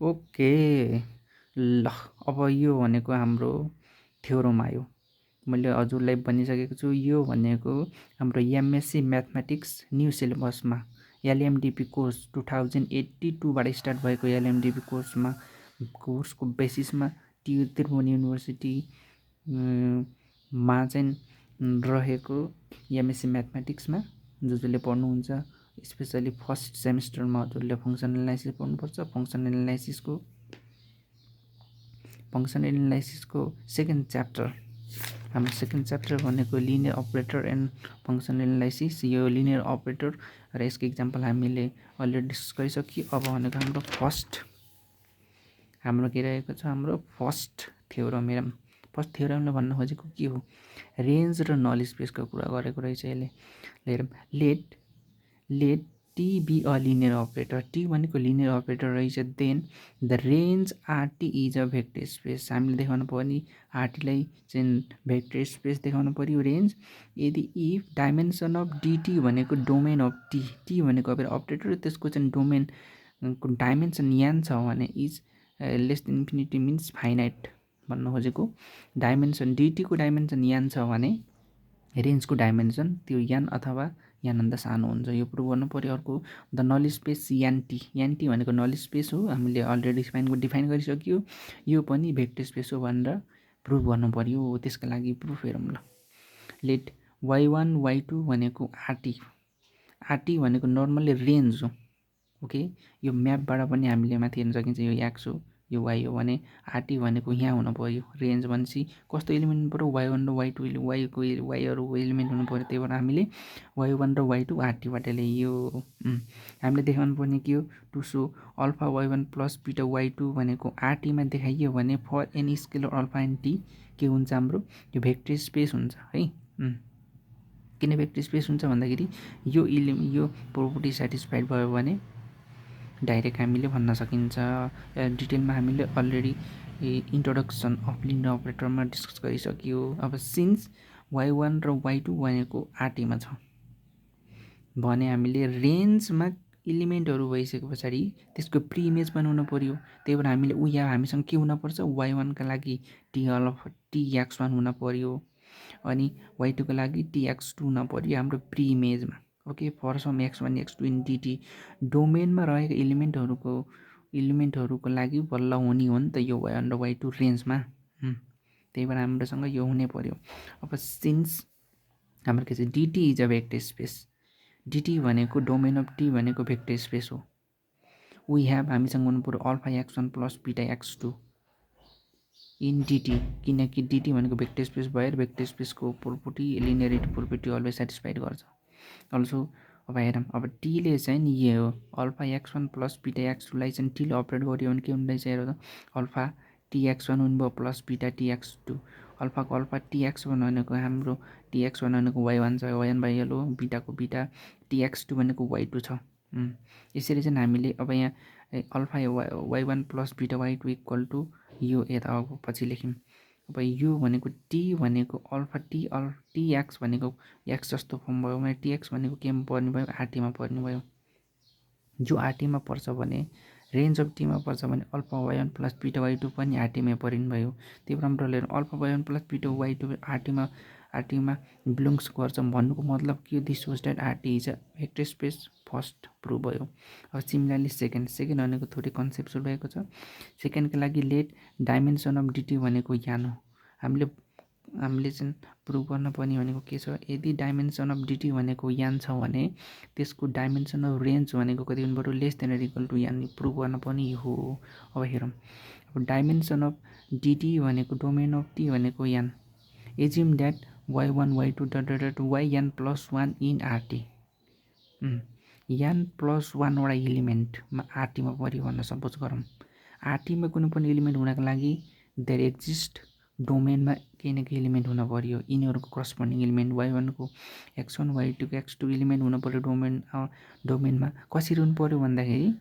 Okay ल अब यो भनेको हाम्रो थ्योरम आयो। मैले हजुरलाई भनिसकेको छु यो भनेको हाम्रो एमएससी म्याथमेटिक्स न्यू सिलेबसमा एलएमडिपी कोर्स 2082 बाट स्टार्ट भएको एलएमडिपी कोर्सको बेसिसमा त्रिभुवन युनिभर्सिटी मा चाहिँ रहेको एमएससी म्याथमेटिक्समा जसले पढ्नुहुन्छ स्पेसली फर्स्ट सेमिस्टरमा हजुरले फङ्सनल एनालाइसिस पढ्नुपर्छ। फङ्सनल एनालाइसिसको सेकेन्ड च्याप्टर हाम्रो सेकेन्ड च्याप्टर भनेको linear operator and functional analysis. यो लिनियर अपरेटर र यसको इक्जाम्पल हामीले अलरेडी डिस्कस गरिसक्यो। अब भनेको हाम्रो के रहेको छ हाम्रो फर्स्ट थ्योरम। फर्स्ट थ्योरमले भन्न खोजेको के हो, रेन्ज र नल स्पेसको कुरा गरेको रहेछ यसले। Let T be a linear operator. T भनेको लिनियर अपरेटर रहेछ। Then the range RT is a vector space. हामीले देखाउनु पर्ने आरटीलाई चाहिँ भेक्टर स्पेस देखाउनु पर्यो रेन्ज। यदि इफ डाइमेन्सन अफ डिटी भनेको डोमेन अफ टी भनेको अब अपरेटर त्यसको चाहिँ डोमेनको डाइमेन्सन यान छ भने is less than infinity means finite भन्न खोजेको। डाइमेन्सन डिटीको डाइमेन्सन यान छ भने रेन्जको डाइमेन्सन त्यो यान अथवा यानभन्दा सानो हुन्छ। यो प्रुभ गर्नु पर्यो। अर्को द नल स्पेस यान टी भनेको नल स्पेस हो। हामीले अलरेडी डिफाइन गरिसक्यो। यो पनि भेक्टर स्पेस हो भनेर प्रुभ गर्नु पर्यो। त्यसका लागि प्रुफ हेरौँ ल। लेट y1 y2 भनेको आरटी भनेको नर्मल्ली रेन्ज हो। ओके, यो म्यापबाट पनि हामीले माथि हेर्न सकिन्छ यो एक्स हो यो वाइ हो भने आरटी भनेको यहाँ हुनु पर्यो। रेन्ज भनेपछि कस्तो एलिमेन्ट हुनु पर्यो, y1 र y2 वाइहरूको एलिमेन्ट हुनु पर्यो। त्यही भएर हामीले y1 र y2 आरटीबाट ल्याइयो। हामीले देखाउनु पर्ने के हो, to so alpha y1 plus बिटा y2 भनेको आरटीमा देखाइयो भने for any scalar alpha and T के हुन्छ हाम्रो यो भेक्टर स्पेस हुन्छ है। किन भेक्टर स्पेस हुन्छ भन्दाखेरि यो प्रोपर्टी सेटिस्फाइड भयो भने डाइरेक्ट हामीले भन्न सकिन्छ। डिटेलमा हामीले अलरेडी इन्ट्रोडक्सन अफ लिनियर अपरेटरमा डिस्कस गरिसक्यो। अब सिन्स y1 र y2 भनेको आरटीमा छ भने हामीले रेन्जमा इलिमेन्टहरू भइसके पछाडि त्यसको प्रि इमेज बनाउनु पर्यो। त्यही भएर हामीले यहाँ हामीसँग के हुनपर्छ, y1 का लागि tx1 हुन पर्यो अनि y2 का लागि tx2 हुन पर्यो हाम्रो प्रि इमेजमा। Okay, for some x1 x2 in D T डोमेनमा रहेको इलिमेन्टहरूको लागि बल्ल हुने हो नि त यो y1 र y2 रेन्जमा। त्यही भएर हाम्रोसँग यो हुनै पर्यो। अब सिन्स हाम्रो के छ, D T is a vector space. D T भनेको डोमेन अफ टी भनेको भेक्टर स्पेस हो। वी हेभ हामीसँग हुनु पर्यो alpha x1 plus beta x2 in D T, किनकि डिटी भनेको भेक्टर स्पेस भएर भेक्टर स्पेसको property linearity property always satisfied गर्छ। अल्सो अब हेरौँ, अब टीले चाहिँ नि यो हो अल्फा x1 प्लस बिटा x2लाई चाहिँ टीले अपरेट गर्यो भने के हुँदैछ हेर त, अल्फा tx1 हुनुभयो प्लस बिटा tx2। अल्फाको अल्फा tx1 भनेको हाम्रो tx1 भनेको y1 छ, y1 भइहाल्यो, बिटाको बिटा tx2 भनेको y2 छ। यसरी चाहिँ हामीले अब यहाँ अल्फा y1 प्लस बिटा y2 इक्वल टु यो यता अब पछि लेख्यौँ। अब यो भनेको टी भनेको अल्फा टीएक्स भनेको एक्स जस्तो फर्म भयो भने टीएक्स भनेको केमा पर्ने भयो, आरटीमा पर्ने भयो। जो आरटीमा पर्छ भने रेन्ज अफ टीमा पर्छ भने अल्फा y1 प्लस बिटा y2 पनि आरटीमा पर्ने भयो। त्यही भएर हाम्रो लिएर अल्फा y1 प्लस बिटा y2 आरटीमा बिलोङ्स गर्छ भन्नुको मतलब के, this was that RT is a vector space. First prove भयो। अब सिमिलरली सेकेन्ड भनेको थोरै कन्सेप्चुअल भएको छ। सेकेन्डको लागि लेट डाइमेन्सन अफ डिटी भनेको यान हो। हामीले चाहिँ प्रुभ गर्न पर्ने भनेको के छ, यदि डाइमेन्सन अफ डिटी भनेको यान छ भने त्यसको डाइमेन्सन अफ रेन्ज भनेको कति हुनु पर्यो, less than equal to n prove गर्न पर्ने हो। अब हेरौँ, अब डाइमेन्सन अफ डिटी भनेको डोमेन अफ टी भनेको n. Assume that y1 y2 dot yn plus 1 in RT. N plus 1 वटा इलिमेन्टमा आरटीमा पऱ्यो भनेर सपोज गरौँ। आरटीमा कुनै पनि इलिमेन्ट हुनको लागि देयर एक्जिस्ट डोमेनमा केही न केही इलिमेन्ट हुन पर्यो। यिनीहरूको करस्पोन्डिङ इलिमेन्ट y1 को x1 y2 को x2 इलिमेन्ट हुन पर्यो डोमेनमा। कसरी हुनु पर्यो भन्दाखेरि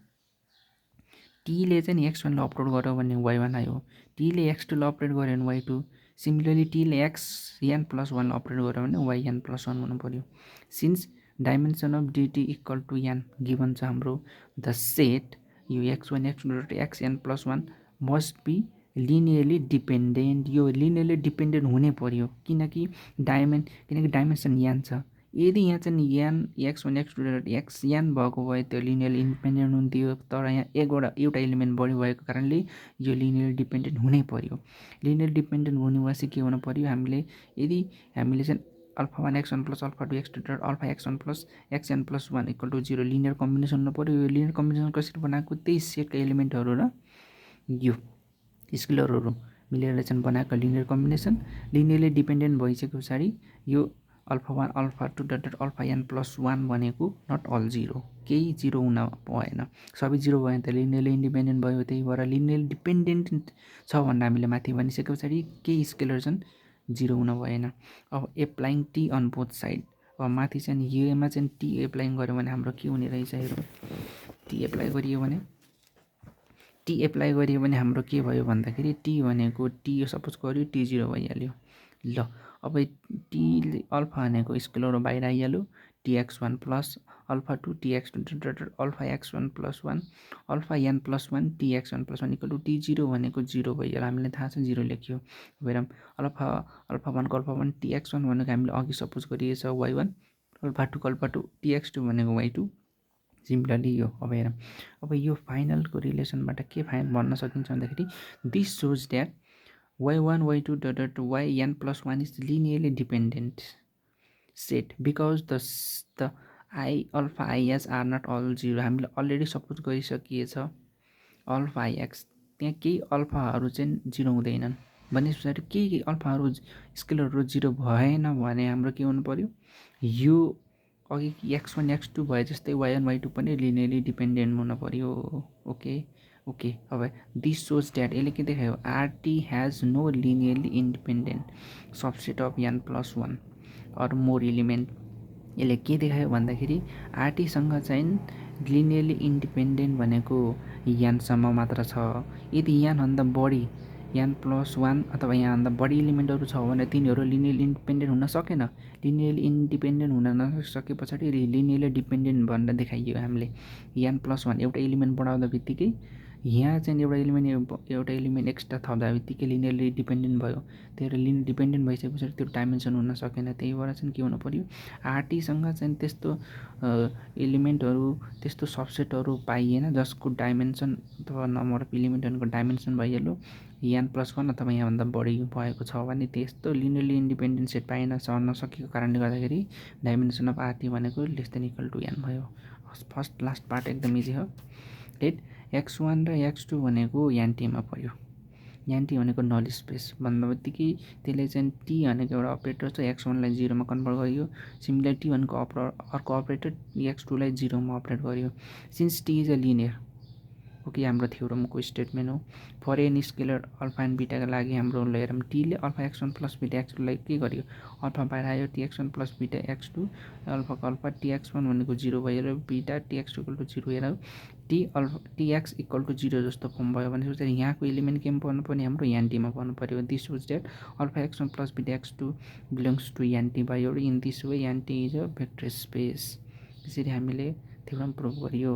टीले चाहिँ x1 लाई अपलोड गर्यो भने y1 आयो, टीले x2 लाई अपलोड गर्यो भने y2, सिमिलरली टीले xn प्लस 1 लाई अपलोड गर्यो भने yn प्लस 1 हुनु पर्यो। Since dimension of DT equal to n given छ हाम्रो द सेट यो x1 x2 dot xn plus 1 must be linearly dependent. यो लिनियरली डिपेन्डेन्ट हुनै पर्यो किनकि डाइमेन्सन यान छ। यदि यहाँ चाहिँ यान x1 x2 डट x यान भएको भए त्यो लिनियरली इन्डिपेन्डेन्ट हुन्थ्यो, तर यहाँ एउटा एलिमेन्ट बढी भएको कारणले यो लिनियरली डिपेन्डेन्ट हुनै पर्यो। लिनियर डिपेन्डेन्ट हुनु भएपछि के हुनु पर्यो, यदि हामीले चाहिँ alpha 1 x1 plus alpha 2 x2 dot alpha x1 plus xn plus 1 equal to 0 linear combination हुनु पर्यो। यो लिनियर कम्बिनेसन कसरी बनाएको, त्यही सेटका एलिमेन्टहरू र यो स्केलरहरू मिलेर चाहिँ बनाएको लिनियर कम्बिनेसन। लिनियरली डिपेन्डेन्ट भइसके पछाडि यो alpha 1 alpha 2 dot alpha n plus 1 भनेको नट अल 0, केही 0 हुन भएन। सबै 0 भयो भने त लिनियरली इन्डिपेन्डेन्ट भयो। त्यही भएर लिनियरली डिपेन्डेन्ट छ भनेर हामीले माथि भनिसके पछाडि केही स्केलर चाहिँ 0 हुन भएन। अब applying T on both side, अब माथि चाहिँ योमा चाहिँ टी एप्लाइङ गऱ्यो भने हाम्रो के हुने रहेछ, हेरौँ। टी एप्लाई गरियो भने हाम्रो के भयो भन्दाखेरि टी भनेको टी सपोज गऱ्यो टी 0 भइहाल्यो। ल अब टी अल्फा भनेको स्केलर बाहिर आइहाल्यो, tx1 plus alpha 2 tx2 dot alpha x1 plus 1 alpha n plus 1 tx1 plus 1 equal to t0 भनेको 0 भइहाल्यो। हामीलाई थाहा छ 0 लेख्यो। हेरौँ अल्फा 1 को अल्फा 1 tx1 भनेको हामीले अघि सपोज गरिएछ y1, अल्फा 2 को अल्फा 2 tx2 भनेको y2, सिम्पली यो। अब हेरौँ, अब यो फाइनलको रिलेसनबाट के भन्न सकिन्छ भन्दाखेरि this shows that y1 y2 dot yn plus 1 is linearly dependent set because the alpha i's are not all 0। हामीले अलरेडी सपोज गरिसकिएछ अल्फा आइएक्स त्यहाँ केही अल्फाहरू चाहिँ 0 हुँदैनन् भने पछाडि केही अल्फाहरू स्केलरहरू 0 भएन भने हाम्रो के हुनु पर्यो, यो अघि x1 x2 भए जस्तै y1 y2 पनि लिनियरली डिपेन्डेन्ट हुन पर्यो। ओके अब दिस सोज द्याट, यसले के देखायो, RT has no linearly independent subset of n plus 1 or more element. यसले के देखायो भन्दाखेरि आरटीसँग चाहिँ लिनियरली इन्डिपेन्डेन्ट भनेको यानसम्म मात्र छ। यदि यानभन्दा बढी n प्लस 1 अथवा यहाँभन्दा बढी एलिमेन्टहरू छ भने तिनीहरू लिनियरली इन्डिपेन्डेन्ट हुन सकेन। लिनियरली इन्डिपेन्डेन्ट हुन नसके पछाडि लिनियरली डिपेन्डेन्ट भनेर देखाइयो हामीले। n प्लस 1 एउटा एलिमेन्ट बढाउँदा बित्तिकै यहाँ चाहिँ एउटा एलिमेन्ट एक्स्ट्रा थप्दा बित्तिकै लिनियरली डिपेन्डेन्ट भयो। त्यही भएर लिनियर डिपेन्डेन्ट भइसके पछाडि त्यो डाइमेन्सन हुन सकेन। त्यही भएर चाहिँ के हुनु पर्यो, आरटीसँग चाहिँ त्यस्तो एलिमेन्टहरू त्यस्तो सबसेटहरू पाइएन जसको डाइमेन्सन अथवा नम्बर अफ एलिमेन्टहरूको डाइमेन्सन भइहाल्यो n प्लस 1 अथवा यहाँभन्दा बढी भएको छ भने त्यस्तो लिनियरली इन्डिपेन्डेन्ट सेट नसकेको कारणले गर्दाखेरि डाइमेन्सन अफ आरटी भनेको less than equal to n भयो। फर्स्ट लास्ट पार्ट एकदम इजी हो। लेट x1 र x2 भनेको यानटीमा पर्यो। यानटी भनेको नल स्पेस भन्दा बित्तिकै त्यसले चाहिँ टी भनेको एउटा अपरेटर छ, x1 लाई 0 मा कन्भर्ट गरियो। सिमिलर टी भनेको अर्को अपरेटर x2 लाई 0 मा अपरेट गरियो। Since T is a linear, okay, हाम्रो थ्योरमको स्टेटमेन्ट हो। For an scalar alpha and बिटाका लागि हाम्रो हेरौँ, टीले alpha x1 plus beta x2 लाई के गर्यो, अल्फा बाहिर आयो tx1 plus beta x2 अल्फाको alpha tx1 भनेको 0 भयो, बिटा tx2 इक्वल टु 0 हेरौँ tx इक्वल टु 0 जस्तो फर्म भयो भने चाहिँ यहाँको एलिमेन्ट केमा पर्नु पर्ने, हाम्रो यानटीमा पर्नु पर्यो। This was that alpha x1 plus beta x2 belongs to यानटी बाई इन दिस वे यानटी इज अ भेक्टर स्पेस। यसरी हामीले थ्योरम प्रुभ गरियो।